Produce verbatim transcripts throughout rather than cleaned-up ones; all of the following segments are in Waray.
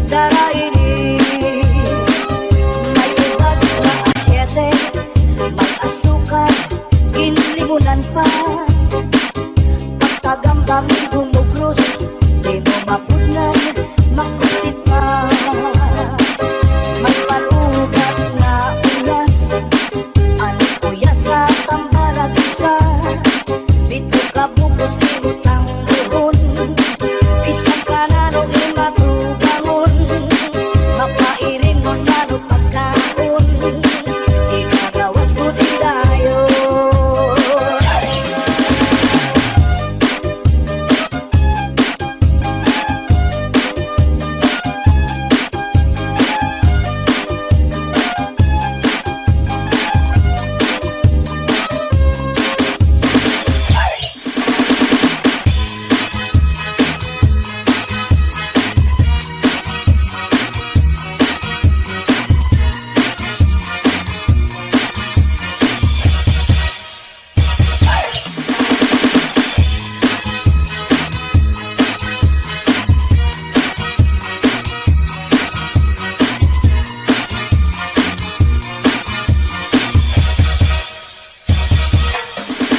Dara ini, may iba nga asyete, may asukar, ginlimunan pa. Pagkagambang gumugros, di mo mapudnan, makusit pa. May palugat nga uyas, an uyas sa tambalag isa. Didto ka bug-os, di mo tangguhon. Bisan pa nano imatubangon, mapairingon nano pagkaon. Ikagawas ko din dayon.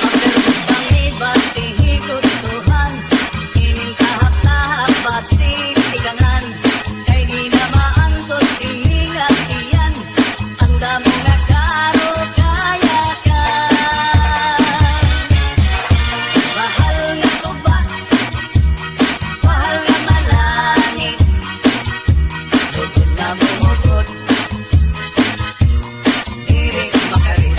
Ang verbong pangibat, di higustuhan, inin tahap-tahap, basi tikangan. Kay di na maantos ini nga tiyan, an damo nga karukayakan. Bahal nga tuba, bahal nga malangit, lugod nga bumukot. Diri makarit.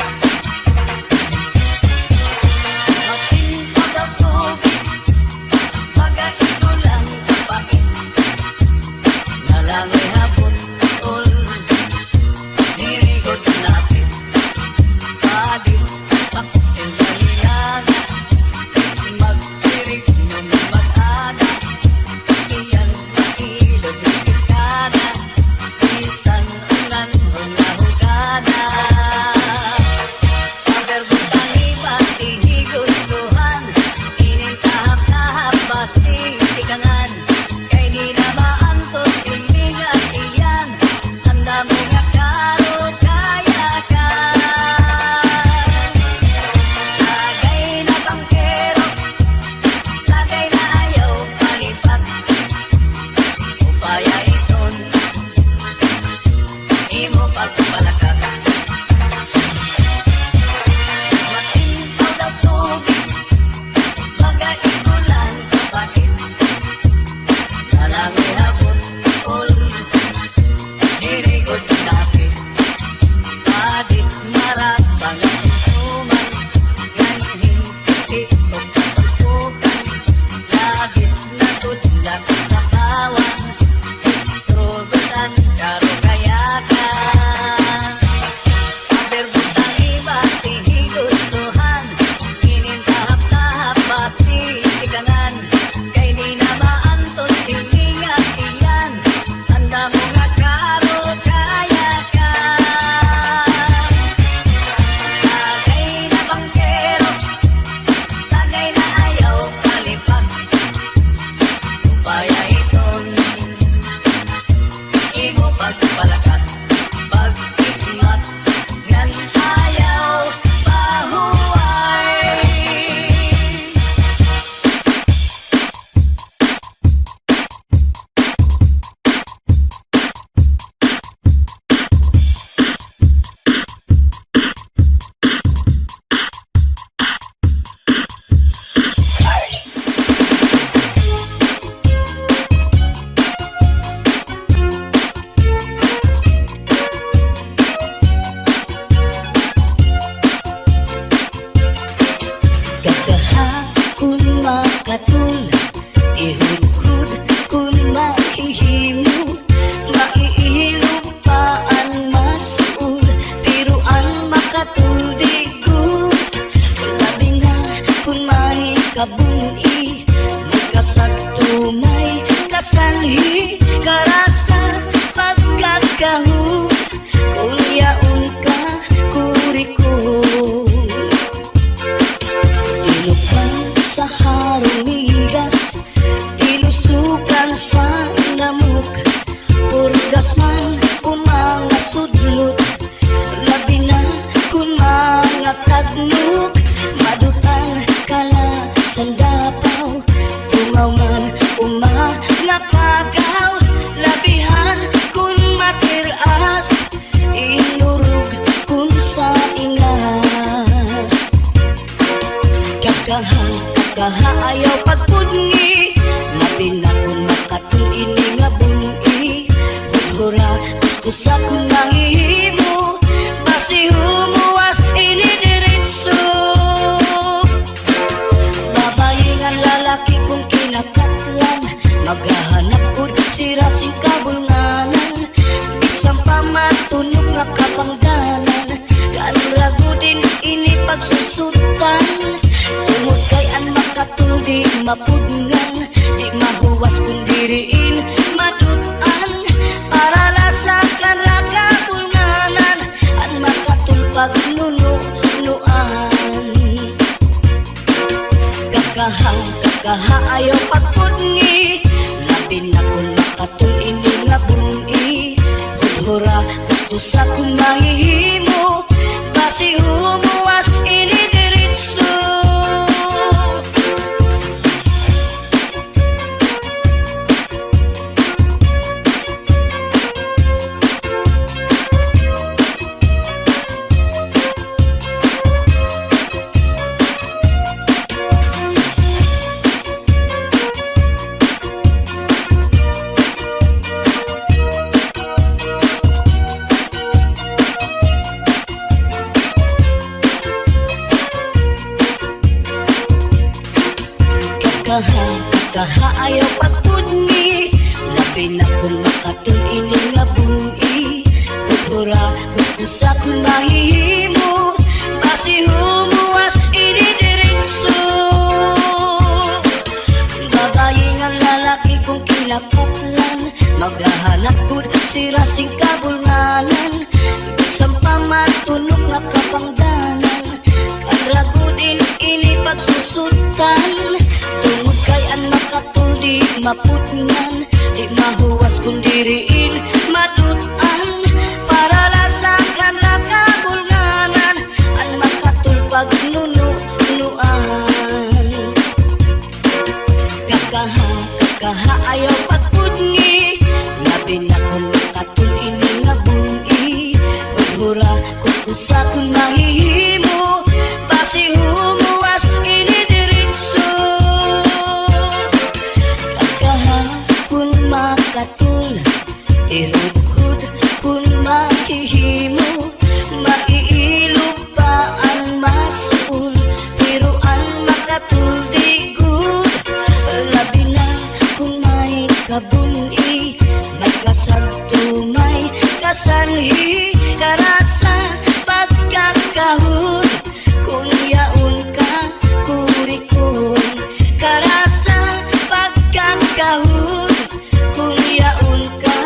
Masin pa daw tubig, pagkaidulan, pait. Nalangoy ha butol, diri gud lapit. Padi, takot in malinana, magtirik, no mag-ana. Iyan, mailog, itikada. Bisan ungan, hungahugana. Ang verbong pangibat, di higustuhan, inin tahap-tahap, basi tikangan. Kay di na maantos ini nga Kaha ayaw pagpudngi, labi na kon makatul ini nga bun-i. Hurhura, kuskusa kon mahihimo, basi humuwas ini diretso. Babayi ngan lalaki kon kinakatlan, maghahanap gud sira sin kabulnganan. Bisan pa matunok nga kapangdanan, kan ra gud ini pagsusutan. Tungod kay an makatul di mapudngan, di mahuwas kon diri in madut-an. Para la sa kan ra kabulnganan, an makatul pagnununuan. Kakaha, kakaha ayaw pagpudngi, labi na kon makatul ini nga bun-i. Hurhura, kuskusa kon mahihimo, basi humuwas ini diretso. Kakaha, kakaha ayaw pagpudngi, labi na kon makatul ini nga bun-i. Hurhura, kuskusa kon mahihimo, basi humuwas ini diretso. Babayi ngan lalaki kon kinakatlan, maghahanap gud sira sin kabulnganan. Bisan pa matunok nga kapangdanan, kan ra gud ini pagsusutan. Tungod kay an makatul di mapudngan, di mahuwas kon diri in madut-an. Para la sa kan ra kabulnganan, an makatul pagnununuan. Kakaha, kakaha ayaw pagpudngi, labi na kon makatul ini nga bun-i. Hurhura, kuskusa kon mahihimo, basi humuwas ini diretso. Kakaha kon makatul, ihudhud kon mahihimo, maiilob pa an masul, pero an makatul di gud. Labi na kon may kabun-i, may kasagto, may kasanhi, karasa, pagkakahod, kon yaon ka, kurikon, karasa, pagkakahod, kon yaon ka.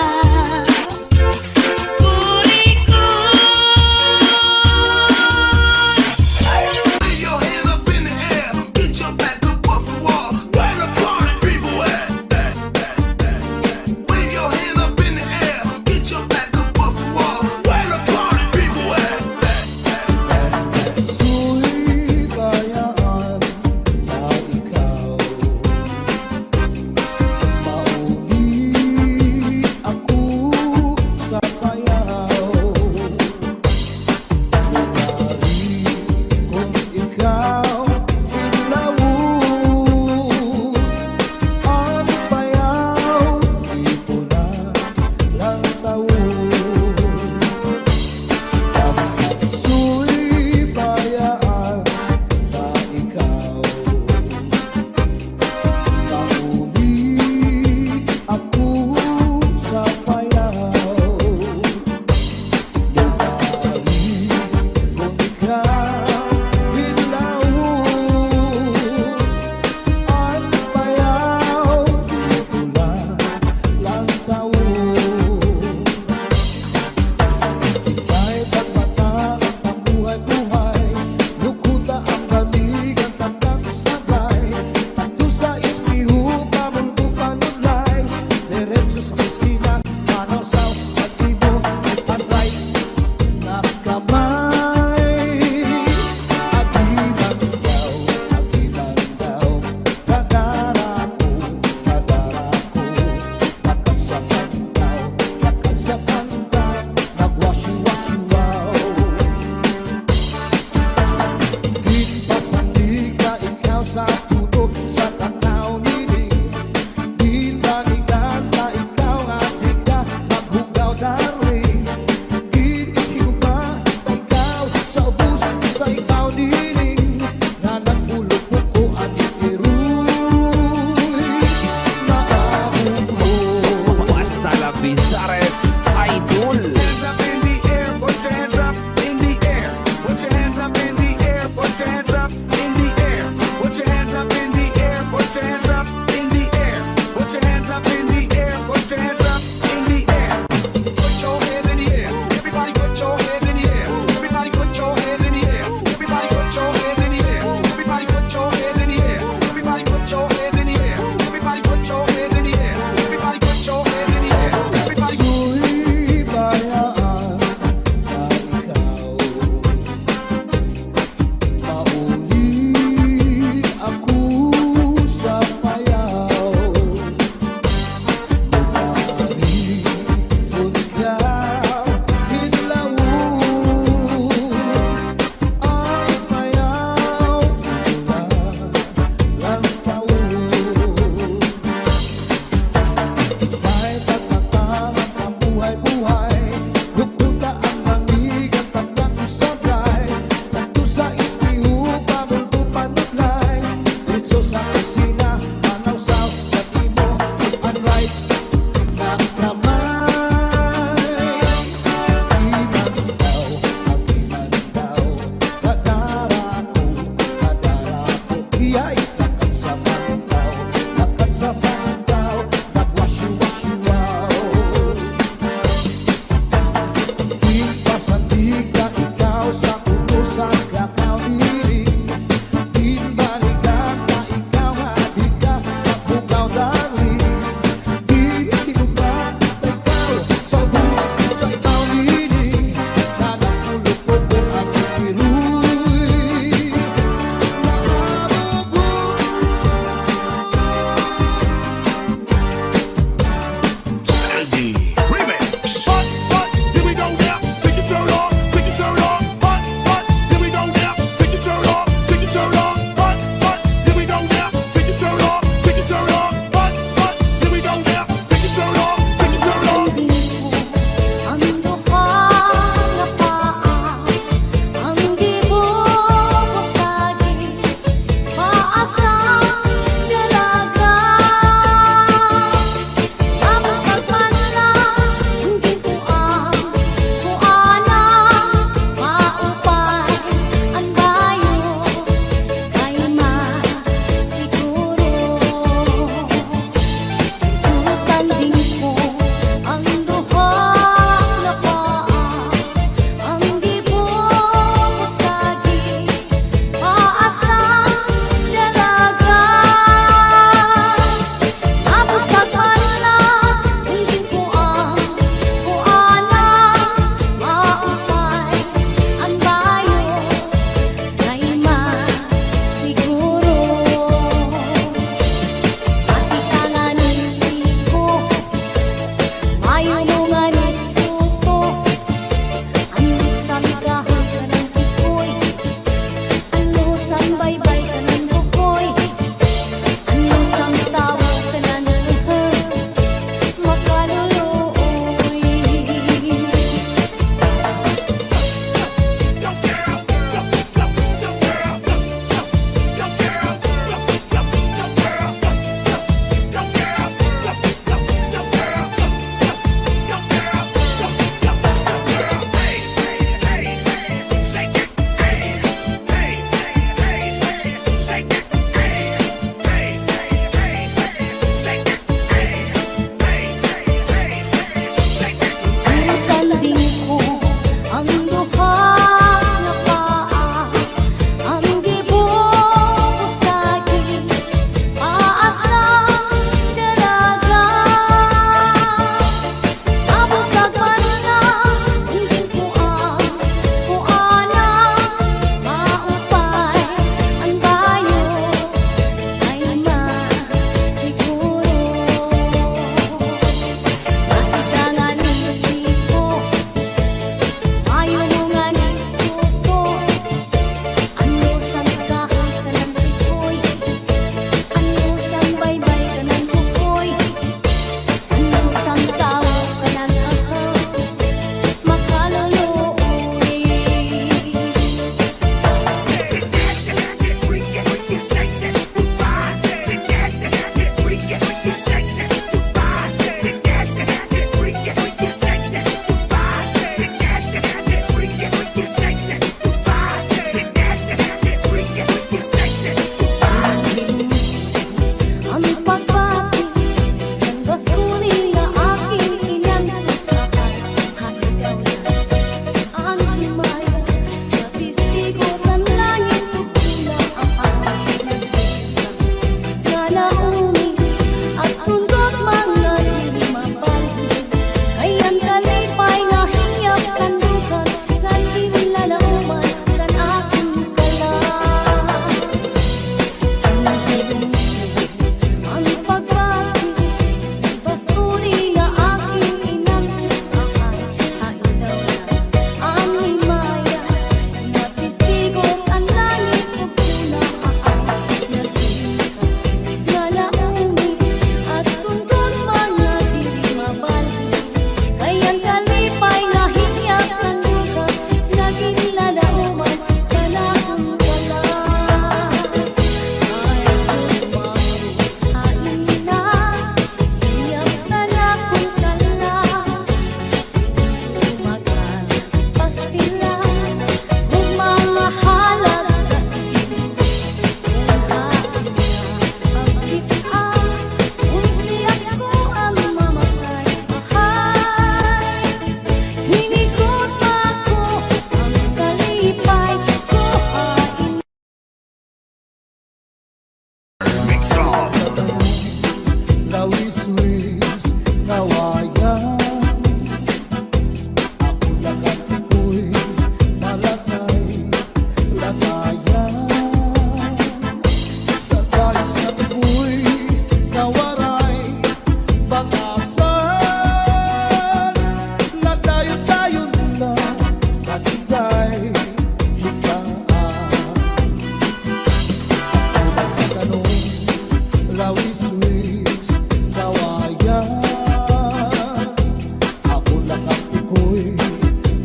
Sares Idol. Hands up in the air, put your hands up in the air. Put your hands up in the air, put your hands up in the air. Put your hands up in the air, put your hands up in the air. Put your hands up in the air, put your hands up in the air. Put your hands in the air. Everybody put your hands in the air. Everybody put your hands in the air. Everybody put your hands in the air. Everybody put your hands in the air. Everybody put your hands in the air. Everybody put your hands in the air. Everybody put your hands in the air. Everybody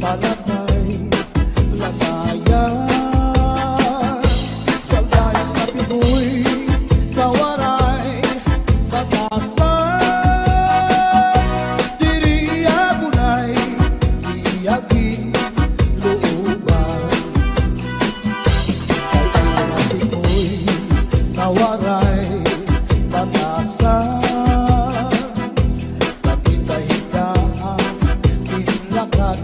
Alatay, latayan, saldays nga pigoy, kawaray, batasan, diri iya bunay, iya ginlooban. Kay iya pigoy, kawaray, batasan, Naghinda-hinda an ginlakad,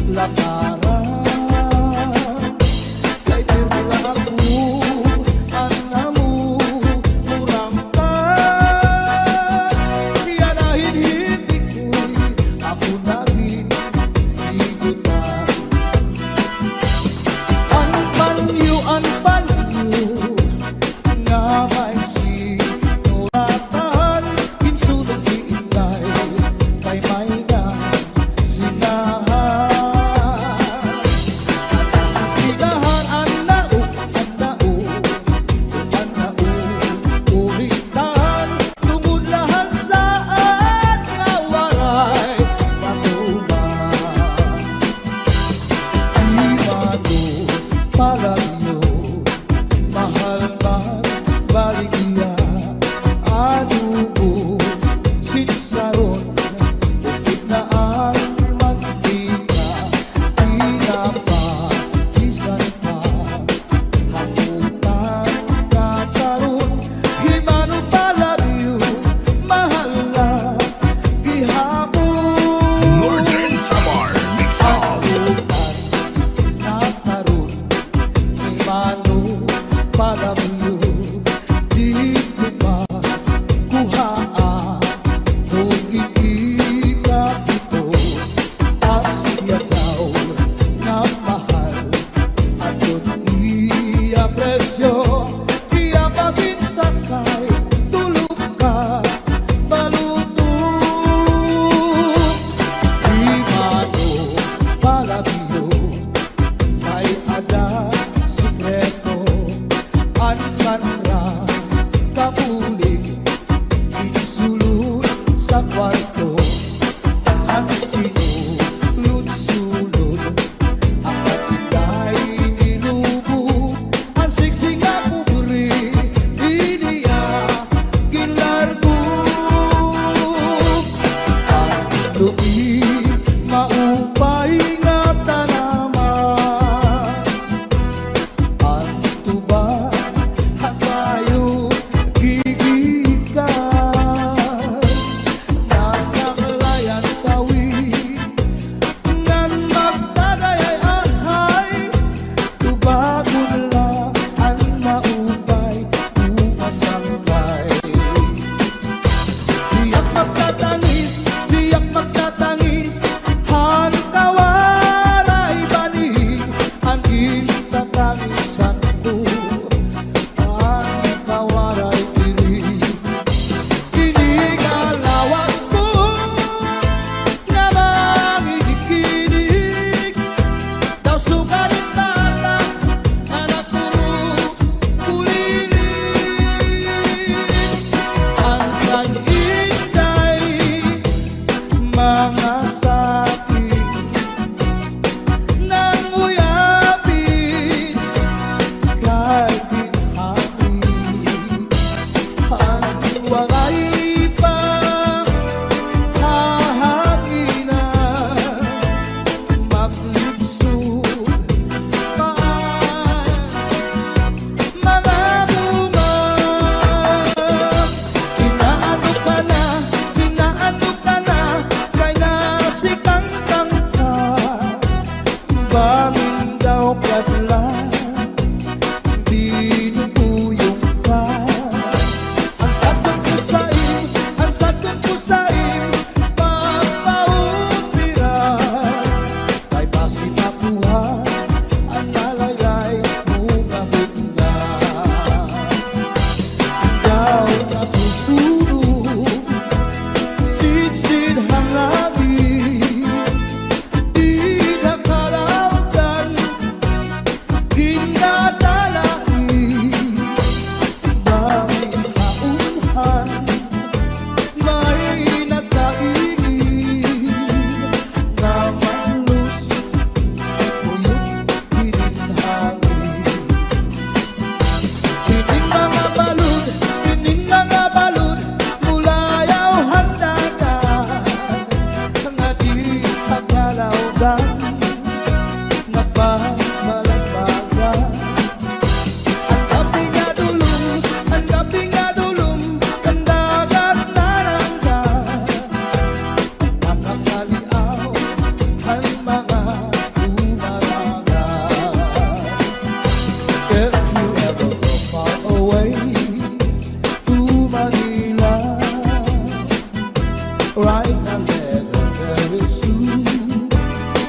lakaran. Kay pirmi la ako, an amo muramtan. Yana hin hindi ko'y ako nagin higutan. An panyo, an panyo, nga may sinuratan, ginsulod ni Inday kay may nasisinahan. An nasisinahan, an naog, an naog, an naog, ulitan, tungod la han saad nga waray katuman. Di mano palabyo, mahal man baligya, adobo, sitsaron, bukid na an mantika, tinapa, bisan pa haputan nga karon. Di mano palabyo, mahal la gihapon. Northern Samar Mix Up. Haputan nga karon, di mano palabyo, didto pa kuhaa, kung ikita ito, asya daw nga mahal. Adton iya presyo, iya pa ginsakay, tulo ka baluto. Di mano palabyo, may ada sikreto, an kanra kabulig, ginsulod sa kwarto, an sinulod-sulod, an kay nilubo, an siksik nga pobre, ini iya ginlargo. An lubi, maupay nga tanaman. An tuba, ha kayo gigikan. Nasaklay an kawit, ngan magdadayay ahay. Tubagon la an maupay, umasangkay. Tiyak magtatangis, tiyak magtatangis, ha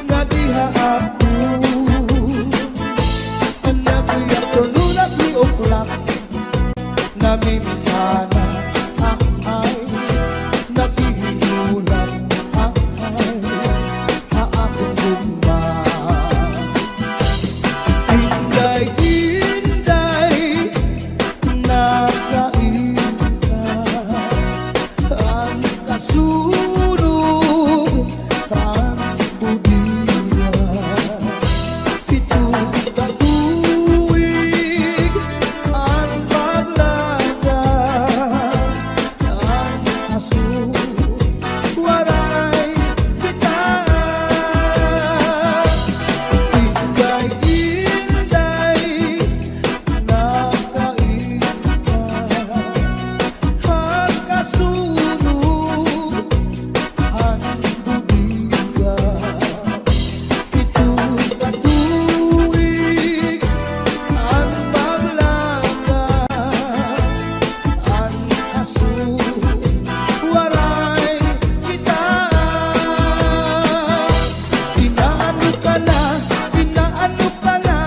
Nga diha ako, an every afternoon at three o'clock, namimingana, ahay, naghihinulat, ahay, ha akon gugma. Inday, Inday, nakain ka. An kasunog, an bodega. Pito ka tuig an paglaga, an aso, waray kita. Inday, Inday, nakain ka. An kasunog, an bodega. Pito ka tuig an paglaga, an aso, waray kita. Inaano ka na, inaano ka na,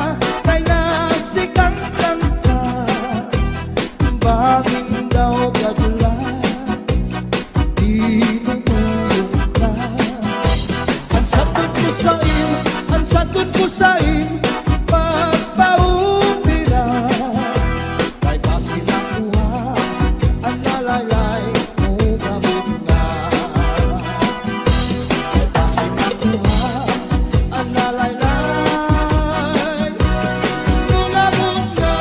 kay nasikangkang ka. Bangin daw kadula, di mo tulong ka. An satud ko sa im, an satud ko sa im pagpaupira, kay basi makuha an nalaylay mo kabunga. Kay basi makuha an nalaylay mo kabunga.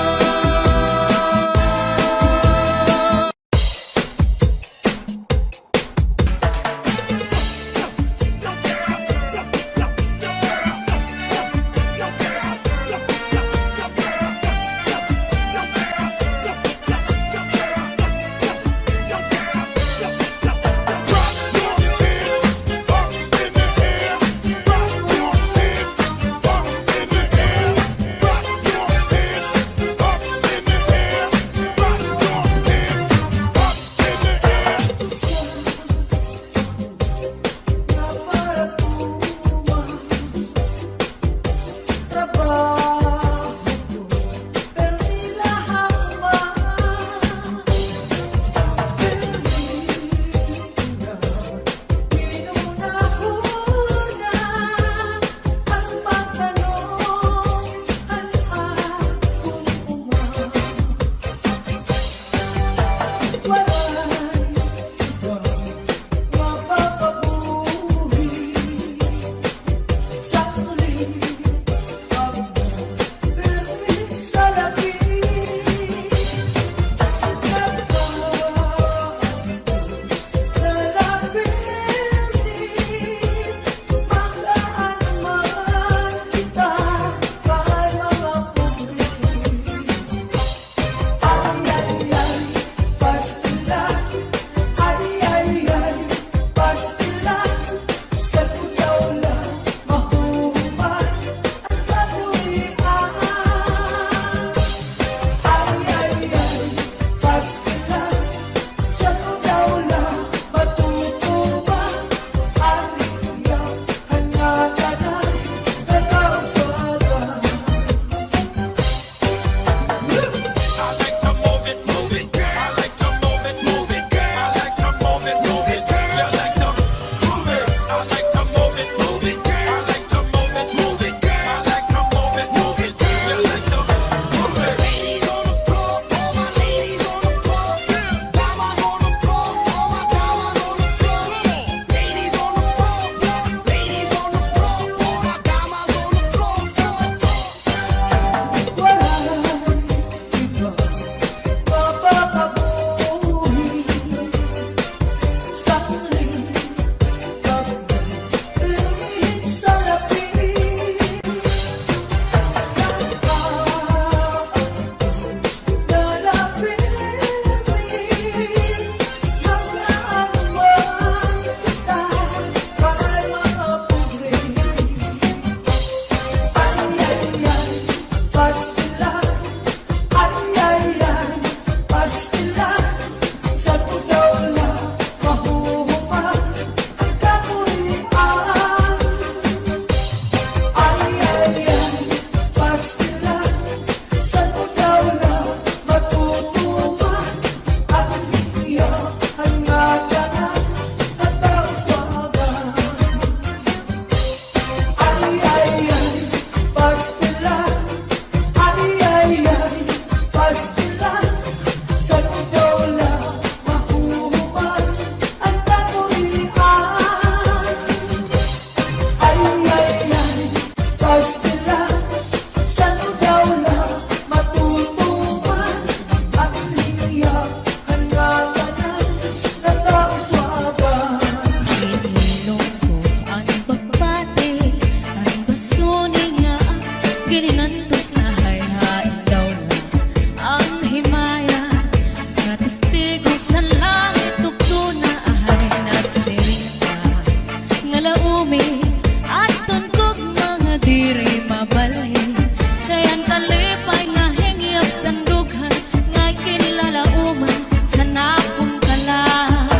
Adton gugma nga diri mabalhin, kay an kalipay nga hingyap san dughan, ngay kinlalauman san akon kalag.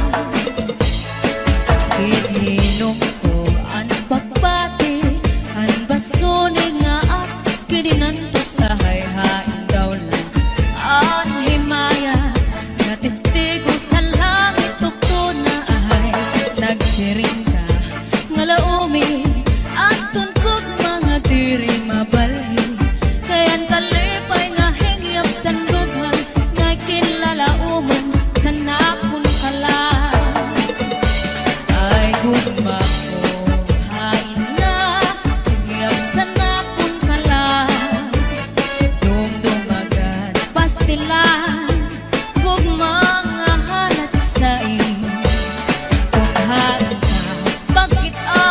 Ginhinom ko an pagbati han basuni nga ak Kininantos ta hay hain daw la an himaya nga testigo sa langit ug tuna ahay nagsiring ka nga laomi adton gugma nga diri mabalhin, kay an kalipay nga hingyap san dughan nga kinlalauman san akon kalag. Ay gugma ko, hain na, hingyap san akon kalag. Dumdumagan, pastilan, gugma nga halat sain. Kon hain ka, pagkit-a,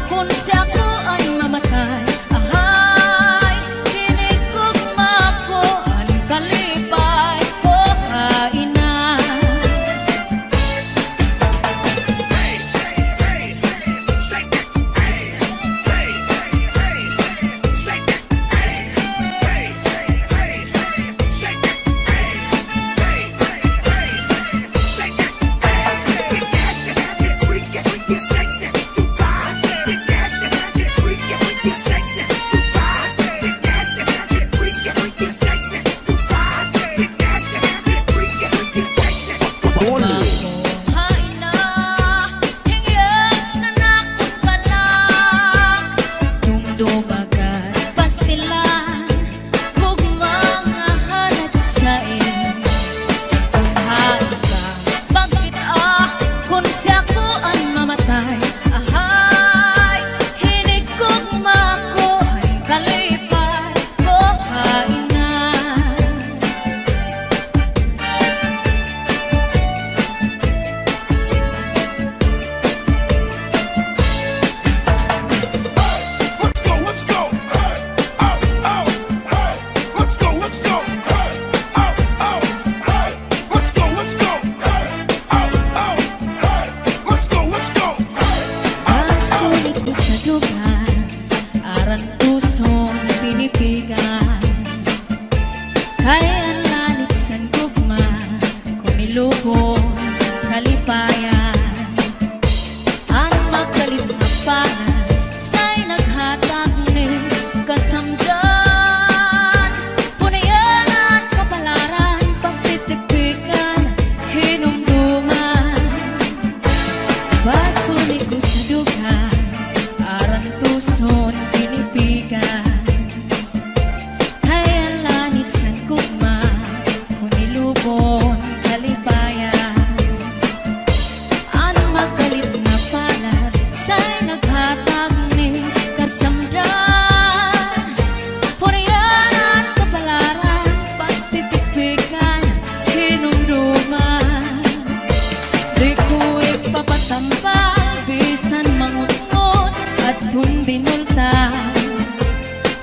kon si ako an mamatay. Ahay, hini gugma ko, an kalipay ko, hain na. Hain na, hingyap san akon kalag. Dumdumagan, pastilan, gugma nga halat sain. Kon hain ka, pagkit-a, kon si ako an mamatay. Ahay, hini gugma ko, an kalipay ko, hain na. Let's go, let's go. Hey, ow, ow, hey. Let's go, let's go. Hey, ow, ow, hey. Let's go, let's go. Hey, ow, ow, hey. Let's go, let's go. Hey, ow, ow, hey. Basuni ko sa dugan, arantuson, pinipigan. Kay an lanit san gugma, kon ilubon, kalipayan. An magkalit nga palad, say naghatag ni kasamdan. Punian an kapalaran, pagtitipikan, hinumduman. Basuni ko sa dugan, arantuson, pinipigan. Kay an lanit san gugma, kon ilubon, kalipayan. An magkalit nga palad, say naghatag ni kasamdan. Punian an kapalaran, pagtitipikan, hinumduman. Di ko ipapatambal, bisan mangutngot, adton dinultan.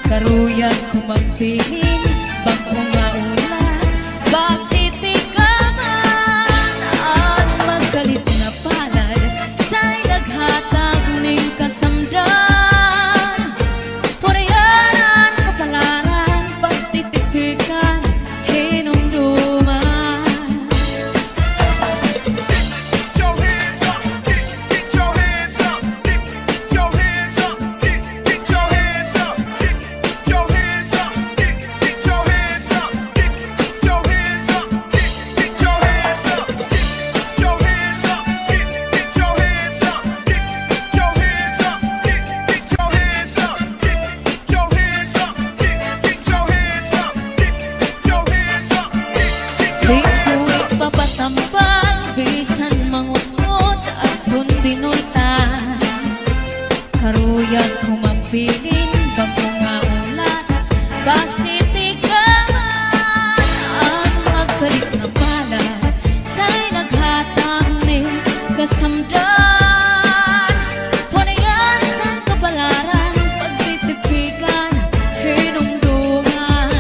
Karuyag ko magbilin, bag-o nga ulat, basi tikaman. An magkalit nga palad, say naghatag nin kasamdan. Purian an kapalaran, pagtitipikan, hinumduman. Di ko ipapatambal, bisan mangutngot, adton dinultan. Karuyag ko magbilin, bag-o nga ulat, basi tikaman. An magkalit nga palad, say naghatag nin kasamdan. Punian san kapalaran, pagtitipikan, hinumduman.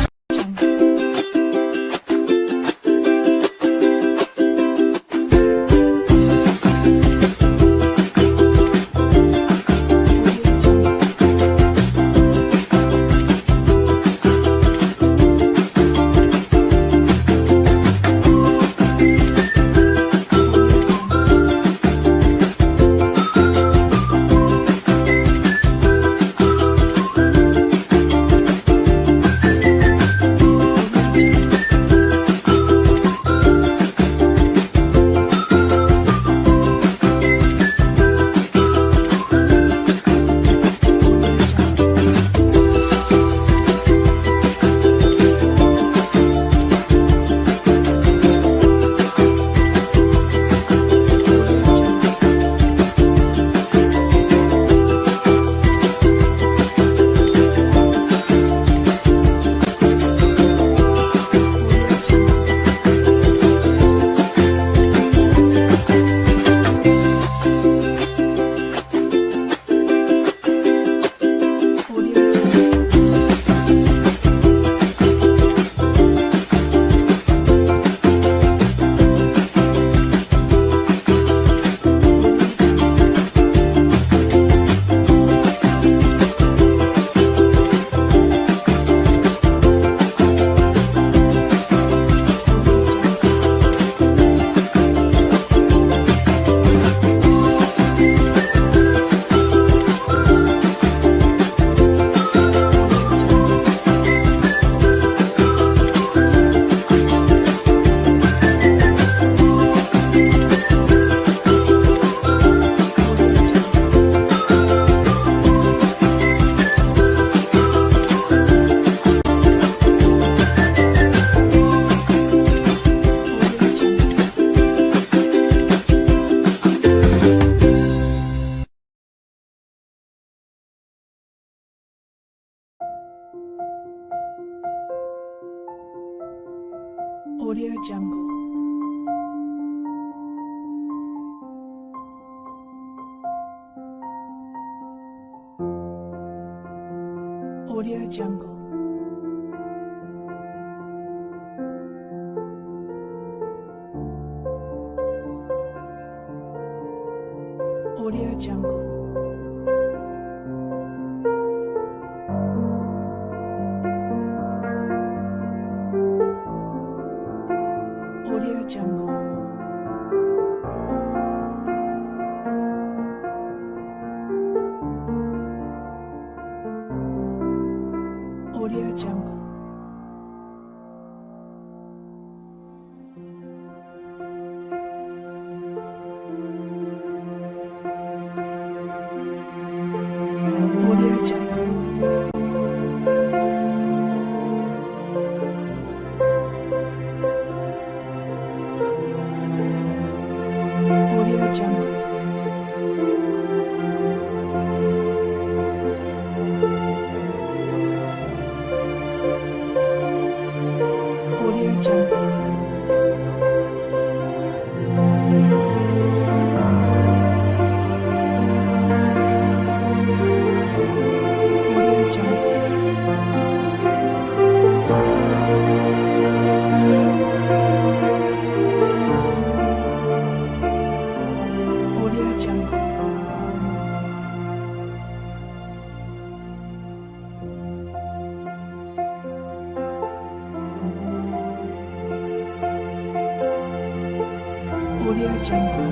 Audio Jungle. Audio Jungle. Audio Jungle. Audio Jungle. Audio Jungle. Audio Jungle. Audio Jungle. Audio Jungle. Audio Jungle. Audio Jungle. Audio Jungle.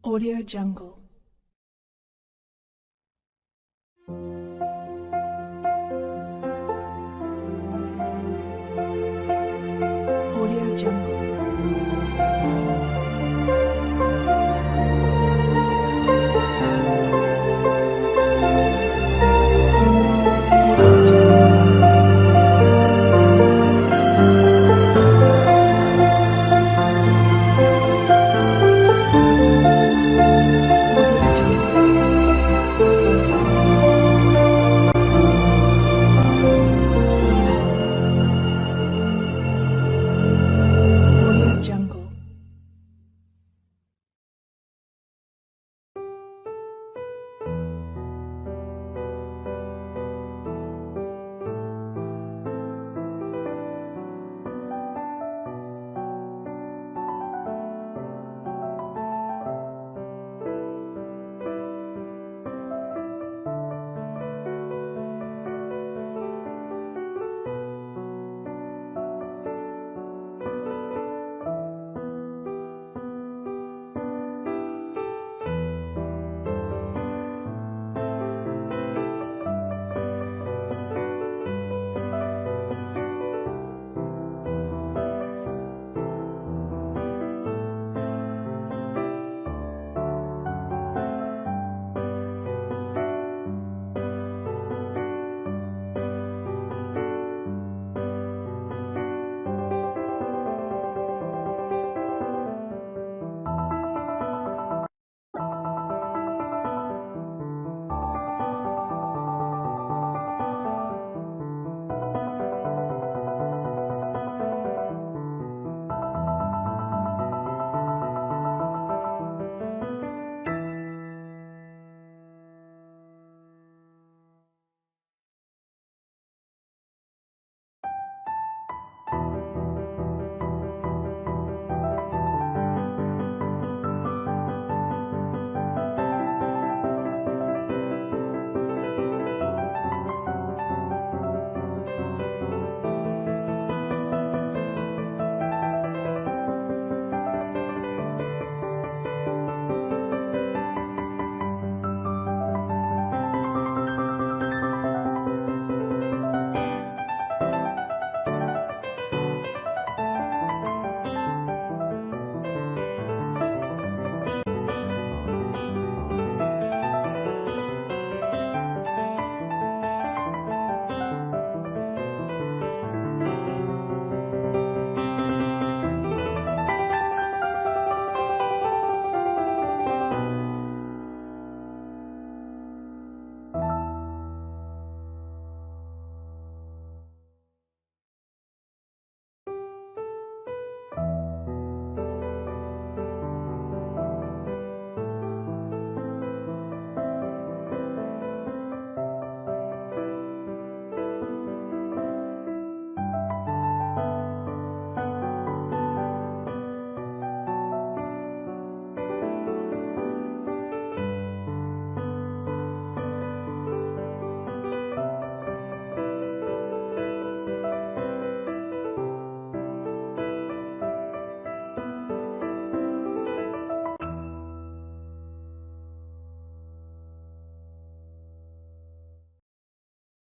Audio Jungle. Audio Jungle.